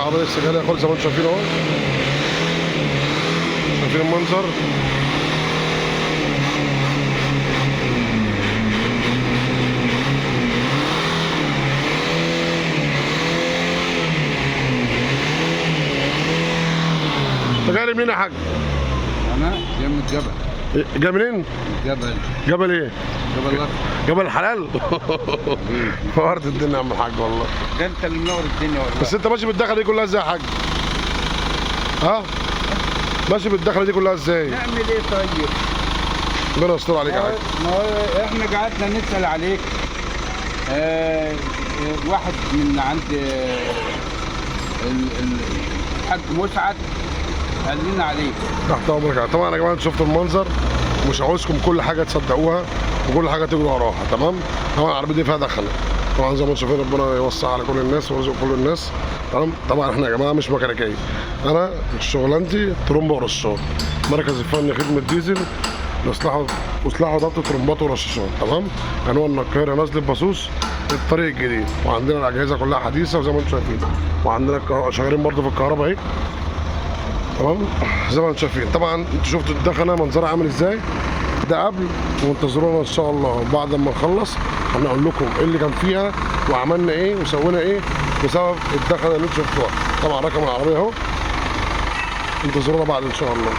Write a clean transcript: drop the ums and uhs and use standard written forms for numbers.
العربية لسه جاية خالص زي ما انتم شايفين اهو. شايفين المنظر؟ انت جاي منين يا حاج؟ انا جاي من الجبل. جاي منين؟ الجبل. جبل ايه؟ جبل الاخضر. جبل الحلال. نورت الدنيا يا عم الحاج والله. ده انت اللي منور الدنيا والله. بس انت ماشي بالدخله دي كلها ازاي يا حاج؟ ها؟ ماشي بالدخله دي كلها ازاي؟ نعمل ايه طيب؟ ربنا يستر عليك يا حاج. ما هو احنا قعدنا نسال عليك. واحد من عند الحاج مسعد قال لنا عليك. تحت امرك. طبعا يا جماعة انتوا شفتوا المنظر، مش عاوزكم كل حاجة تصدقوها وكل حاجة تجروا وراها، تمام؟ طبعا العربية دي فيها دخله، طبعا زي ما انتم شايفين ربنا يوسع على كل الناس ويرزق كل الناس، تمام؟ طبعا احنا يا جماعة مش ميكانيكية، انا شغلانتي ترومبه ورشاشات، مركز الفني خدمة ديزل لاصلاح وضبط ترومبات ورشاشات، تمام؟ عنواننا القاهرة نزله باسوس الطريق الجديد، وعندنا الاجهزة كلها حديثه وزي ما انتم شايفين، وعندنا شغالين برده في الكهرباء اهي، تمام؟ زي ما انتم شايفين. طبعا انتوا شفتوا الدخنه منظرها عامل ازاي ده قبل، وانتظرونا ان شاء الله بعد ما نخلص هنقول لكم ايه اللي كان فيها وعملنا ايه وسوينا ايه بسبب الدخنه اللي انتوا شفتوها. طبعا رقم العربية اهو، انتظرونا بعد ان شاء الله.